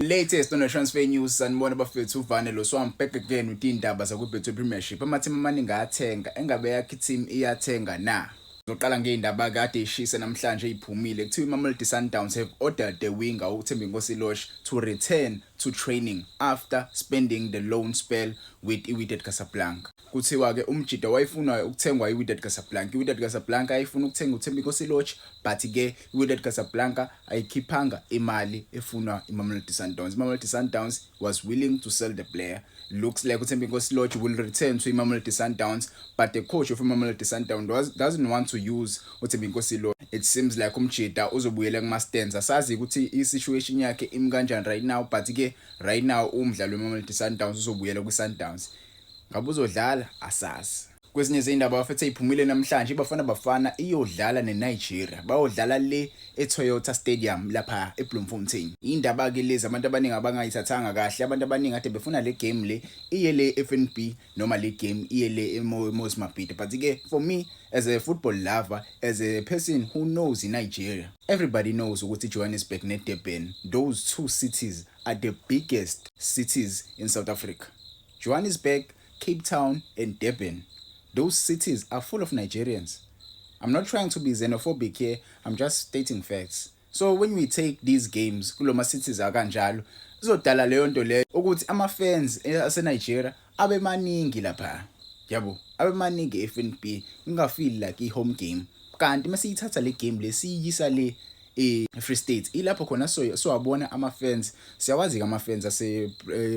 Latest on the transfer news, sanibona bafethu. Uvane lo, so I'm back again with indaba zakwi-Betway Premiership. Ama-team amaningi ayathenga, engabe yakho i-team iyathenga na? Zoqala ngey'ndaba kade ishisa namhlanje ey'phumile. Kuthiwa iMamelodi Sundowns have ordered the winger uThembinkosi Lorch to return to training after spending the loan spell with iWydad Casablanca. Kuthiwa-ke umjida wayefuna ukuthengwa iWydad Casablanca. IWydad Casablanca ayifuna ukuthenga uThembinkosi Lorch, but-ke iWydad Casablanca ayikhiphanga imali efunwa iMamelodi Sundowns. IMamelodi Sundowns was willing to sell the player. Looks like uThembinkosi Lorch will return to iMamelodi Sundowns, but the coach of iMamelodi Sundowns doesn't want to use uThembinkosi Lorch. It seems like umjida uzobuyela kuma-stands. Asazi ukuthi i-situation yakhe imi kanjani right now, but-ke right now umdlalo weMamelodi Sundowns uzobuyela kwi-Sundowns. Ngabe uzodlala, asazi. Kwezinye izindaba bafethu eziphumile namhlanje, iBafana Bafana iyodlala neNigeria. Bayodlala le eToyota Stadium lapha eBloemfontein. Indaba ke lezi abantu abaningi abangayithathanga kahle. Abantu abaningi kade befuna le game le iye le FNB noma le game iye le eMoses Mabhida, but ke for me as a football lover, as a person who knows iNigeria, everybody knows ukuthi Johannesburg neDurban, those two cities are the biggest cities in South Africa. Johannesburg, Cape Town and Durban, those cities are full of Nigerians. I'm not trying to be xenophobic here, I'm just stating facts. So when we take these games kuloma cities akanjalo, izodala leyo nto leyo ukuthi ama fans ase Nigeria abe maningi lapha. Yabo, abe maningi FNB, ungafeel like i home game. Kanti masiyithatha le game le siyisa le e-Free State, ilapho khona so siwabona ama-fans, siyawazi-ke ama-fans ase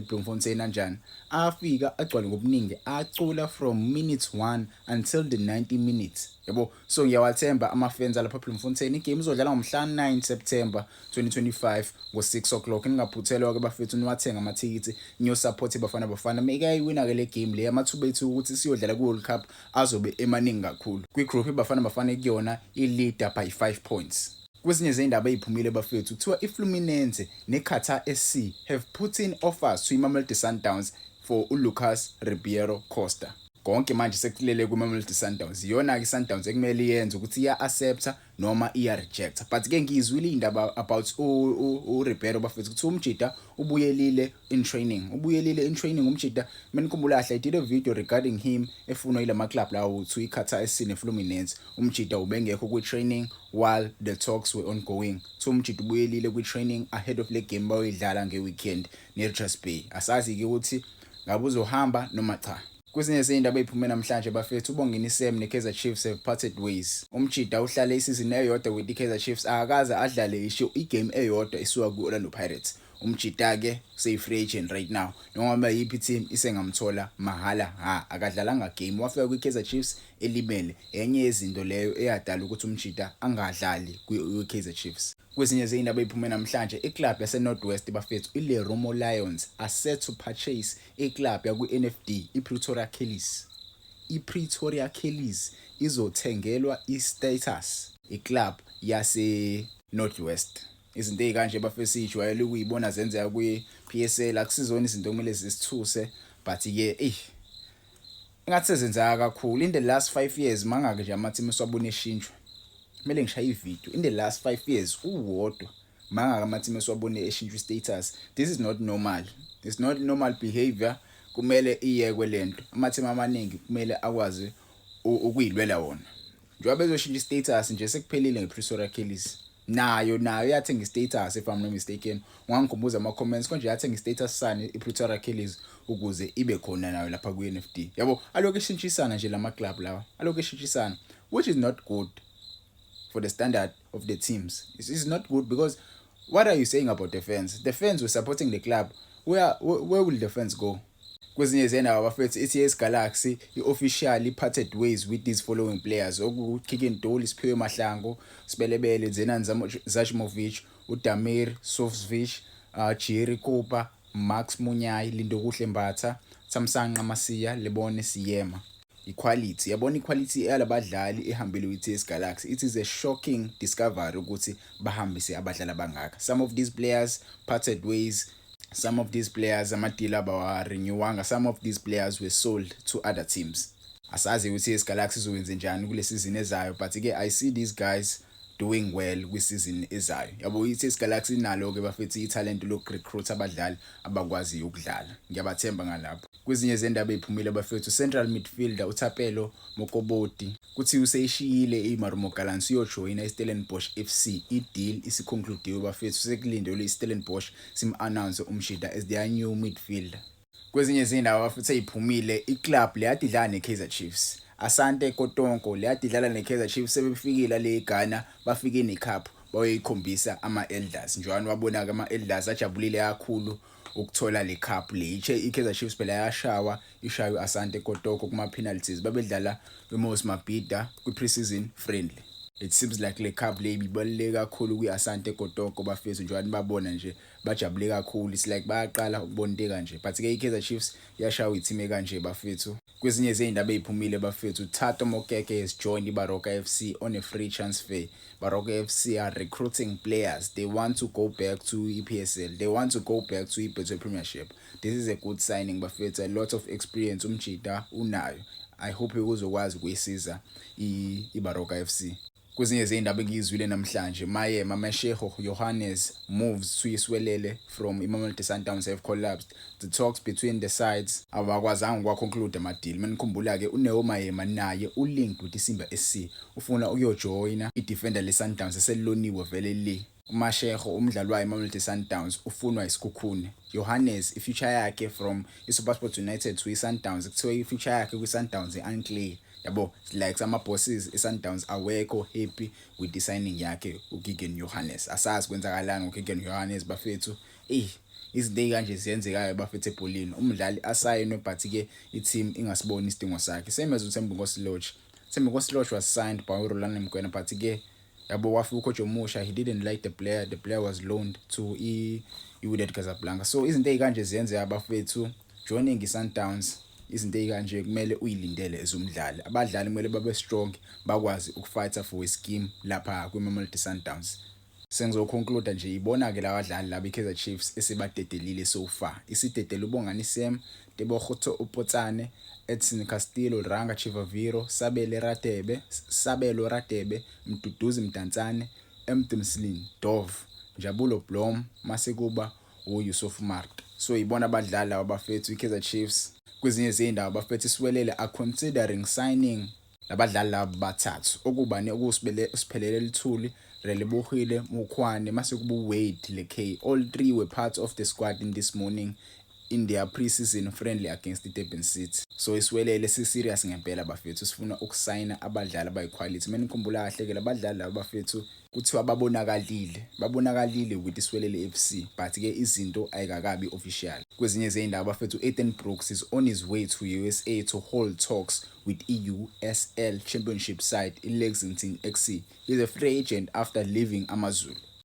Bloemfontein anjani, afika agcwale ngobuningi, acula from minute 1 until the 90 minutes, yabo. So ngiyawathemba ama-fans alapha Bloemfontein. Igame izodlala ngomhla 9 September 2025 ngo-6 o'clock. Ningaphuthelwa-ke bafethu, niwathenga amathikithi, niyosupport iBafana Bafana. Meke ayiwina-ke le game le, amathuba ethu ukuthi siyodlala ku-World Cup azobe emaningi kakhulu. Kwi-group iBafana Bafana kuyona i-leader by 5 points. Kwezinye zey'ndaba ey'phumile bafethu, kuthiwa iFluminense neQatar SC have put in offers to iMamelodi Sundowns for uLucas Ribeiro Costa. Konke manje sekulele kwiMamelodi Sundowns. Iyona-ke i-Sundowns ekumele iyenze ukuthi iya-accepta noma iya-rejecta. But ke ngiyizwile iy'ndaba about uRibeiro bafethu, kuthiwa umjida ubuyelile in training, ubuyelile in training umjida. Menikhumbula kahle, I did a video regarding him efunwa yilama club lawo kuthiwa iQatar SC neFluminense. Umjida ubengekho kwi-training while the talks were ongoing. So umjida ubuyelile kwi-training ahead of le game bayoyidlala nge-weekend ne-Richards Bay. Asazi-ke ukuthi ngabe uzohamba noma cha. Kwezinye zey'ndaba ey'phume namhlanje bafethu, uBongani Sam ne-Kaizer Chiefs have parted ways. Umjida uhlale isizini eyodwa with i-Kaizer Chiefs, akakaze adlale isho igame eyodwa isuka ku-Orlando Pirates. Umjida-ke seyi-free agent right now, noma yiphi team isengamthola mahhala. Ha, akadlalanga game, wafika kwi-Kaizer Chiefs elimele. Enye yezinto leyo eyadala ukuthi umjida angadlali kwi-Kaizer Chiefs. Kwezinye zey'ndaba ey'phume namhlanje, iclub yase-North West bafethu, iLerumo Lions, are set to purchase iclub yakwi-NFD, iPretoria Callies. iPretoria Callies izothengelwa i-status iclub yase-North West. Izinto ey'kanje bafethu siyijwayele ukuyibona zenzeka kwi-PSL, akusizona izinto okumele zisithuse, but-ke eyi, engathi sezenzeka kakhulu in the last 5 years. Mangake nje ama-team esiwabona eshintshwa? Kumele ngishaye ividiyo, in the last 5 years uwodwa mangaka ama-team esiwabone eshintsha i-status. This is not normal, it's not normal behavior. Kumele iyekwe lento. Ama-team amaningi kumele akwazi ukuyilwela wona. Njengoba bezoshintsha i-status nje, sekuphelile nge-Pretoria Callies. Nayo yathenga i-status, if I'm not mistaken. Ungangikhumbuza ama-comments konje, yathenga i-status sani i-Pretoria Callies ukuze ibe khona nayo lapha kwi-NFD, yabo? Alokhu eshintshisana nje lama club lawa, alokhu eshintshisana, which is not good for the standard of the teams. It's not good because what are you saying about the fans? The fans were supporting the club. Where will the fans go? Kwezinye izindaba bafethu, i-TS Galaxy i-officially parted ways with these following players, okuKeagan Dolly, Siphiwe Mahlangu, Sibelebele, Dzenan Zajmovic, uDamir Sofsvich, Jerry Cooper, Max Munyai, Lindokuhle Mbatha, Thamsanqa Masiya, Lebone Siyema. Iquality, yabona, iquality yalabadlali ehambile kwi-TS Galaxy. It is a shocking discovery ukuthi bahambise abadlali abangaka. Some of these players parted ways, some of these players ama-deal abawa-renewanga, some of these players were sold to other teams. Asazi ukuthi TS Galaxy izokwenza njani kule season ezayo, but ke I see these guys Doing well kwisizini ezayo, yabo. I-TS Galaxy inalo ke, bafethu, italent lokurecruit abadlali abakwaziyo ukudlala. Ngiyabathemba ngalapho. Kwezinye zendaba eziphumile, bafethu, central midfielder uThapelo Mokobodi kuthi useyishiyile iMarumo Gallants, uyojoyina iStellenbosch FC. I-deal isiconcludiwe, bafethu, sekulindelwe iStellenbosch sim-announce umshida as their new midfielder. Kwezinye izindaba, bafethu, eziphumile, iclub leyade idlala neKaizer Chiefs, Asante Kotoko, leyade idlala neKaizer Chiefs, sebefikile le eGhana, bafike necup bayoyikhombisa ama-elders. Njengoba wabona-ke, ama-elders ajabulile kakhulu ukuthola le cup le. I-Kaizer Chiefs phela yashawa, ishaywe Asante Kotoko kuma-penalties, babedlala eMoses Mabhida kwi-pre-season friendly. It seems like le cup le ibibaluleke kakhulu kwi-Asante Kotoko, bafethu. Njengoba nibabona nje, bajabule kakhulu. It's like bayaqala ukubona into kanje, but-ke i-Kaizer Chiefs yashawa i-team kanje, bafethu. Kwezinye zey'ndaba ey'phumile, bafethu, Thato Mokeke has joined iBaroka FC on a free transfer. Baroka FC are recruiting players. They want to go back to i-PSL, they want to go back to i-Betway Premiership. This is a good signing, bafethu. A lot of experience umjida unayo. I hope uzokwazi ukuyisiza iBaroka FC. Kwezinye zey'ndaba engiyizwile namhlanje, Maema Mashego Johannes moves to iSiwelele from iMamelodi Sundowns have collapsed. The talks between the sides abakwazanga ukwaconclude ama-deal. Manikhumbula-ke, uNeo Maema naye ulinked with iSimba SC, ufuna ukuyojoyina i-defender le-Sundowns eseliloniwe vele le. UMashego, umdlali wayo iMamelodi Sundowns, ufunwa iSekhukhune. Johannes, i-future yakhe from iSuperSport United to i-Sundowns, kuthiwa i-future yakhe kwi-Sundowns i-unclear, yabo. Like ama-bosses i-Sundowns awekho happy with the signing yakhe uKeegan Johannes. Asazi kwenzakalani ngoKeegan Johannes, bafethu. Eh, izinto ey'kanje ziyenzekayo, bafethu, ebholeni, umdlali asayinwe, but-ke i-team ingasiboni isidingo sakhe. Same as uThembinkosi Lorch. Thembinkosi Lorch was signed by uRulani Mokwena, but-ke, yabo, wafika ucoach omusha, he didn't like the player. The player was loaned to i-Wydad Casablanca. So izinto ey'kanje ziyenzeka, bafethu. Joining i-Sundowns, izinto ey'kanje kumele uyilindele as umdlali. Abadlali kumele babe strong, bakwazi ukufighta for a scheme lapha kwi-Mamelodi Sundowns. Sengizoconclude nje, ibona-ke labadlali laba i-Kaizer Chiefs esibadedelile so far. Isidedele uBongani Sam, Tebogo Potsane, Edson Castillo, Ranga Chivaviro, Sabele Radebe, Sabelo Radebe, Mduduzi Mdantsane, Emdimslin Dove, Njabulo Blom, mase kuba uYusuf Maart. So ibona abadlali laba, bafethu, i-Kaizer Chiefs. Kwezinye izindaba, bafethu, iSiwelele are considering signing labadlali laba bathathu, okubane uSiphelele Luthuli, Relebohile Mukhwane, mase kuba uWade Lekay. All three were part of the squad in this morning in their pre-season friendly against i-Durban City. So iSiwelele si-serious ngempela, bafethu, sifuna ukusayina abadlali abayiquality. Mina ngikhumbula kahle ke, labadlali laba, bafethu, kuthiwa babonakalile with iSiwelele FC, but ke izinto ayikakabi official. Kwezinye zey'ndaba, bafethu, Ethan Brooks is on his way to USA to hold talks with i-USL Championship side i-Lexington XC. He's a free agent after leaving AmaZulu.